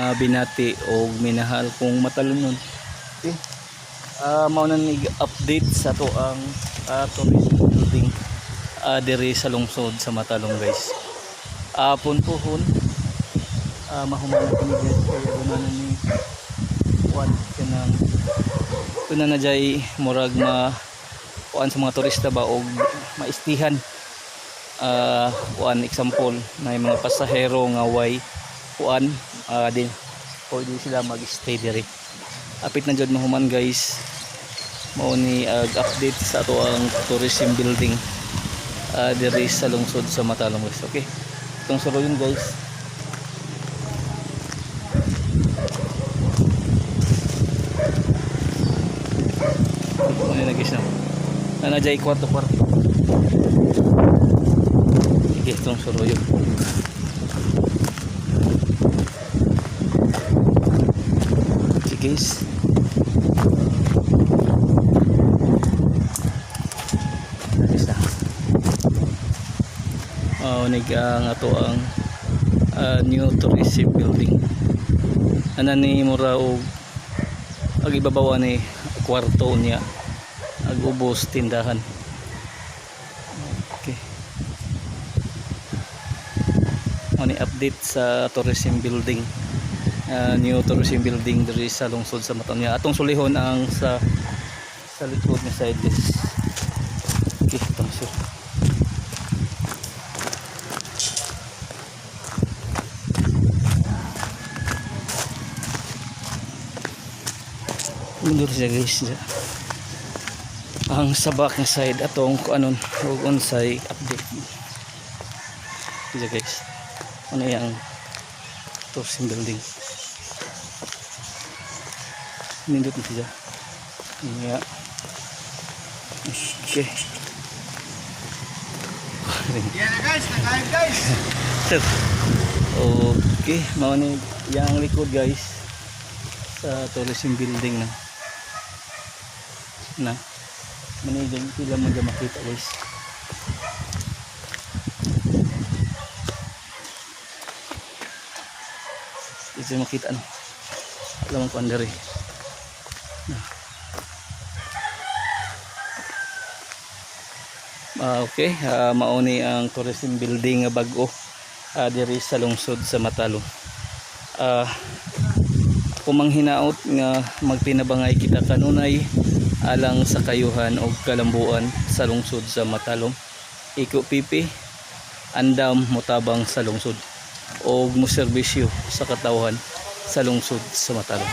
Mga binati o minahal kong Matalunon. Okay. Mao na ni update sa to ang tourism building diri sa lungsod sa Matalom, guys. Punpuhon mahuman na kini, guys, kaya doon na ni kuan kanang doon na jay murag ma kuan sa mga turista ba og maistihan, kuan, example na yung mga pasahero nga way kuan din pwede sila mag-stay diri. Apit na jud mahuman, guys. Mao ni ag update sa ato ang tourism building diri sa lungsod sa Matalom, guys. Okay, itong suroyon, guys. Ano na, guys, no? Ana jay kwarto kwarto. Sige, itong suroyon. Sige, guys. Guys na. Oh, nig ang ato ang new tourism building. Ana ni mura og ag ibabaw ni kwarto niya, ag ubos tindahan. Okay. Ano update sa tourism building? New tourism building diri sa lungsod sa Matalom. Atong sulihon ang sa likod ni side, guys. Okay, itong sir. Mundur siya, guys. Ang sabak nga side atong kuanon ug unsay update. Siya, guys. Ano yang tourism building? Nindot na siya. Yeah. Okay. Yan na, guys, nakain, guys. Sir. Okay, mao ni yang likod, guys, sa tourism building na. Na. Manigay pila mo dyan makita, guys. Dito makita ano. Alam ko andari. Na. Okay, mao ni ang tourism building nga bag-o diri sa lungsod sa Matalom. Ah, ako mang hinaot nga magtinabangay kita kanunay alang sa kayuhan og kalambuan sa lungsod sa Matalom. Iko pipi andam motabang sa lungsod og moserbisyo sa katawhan sa lungsod sa Matalom.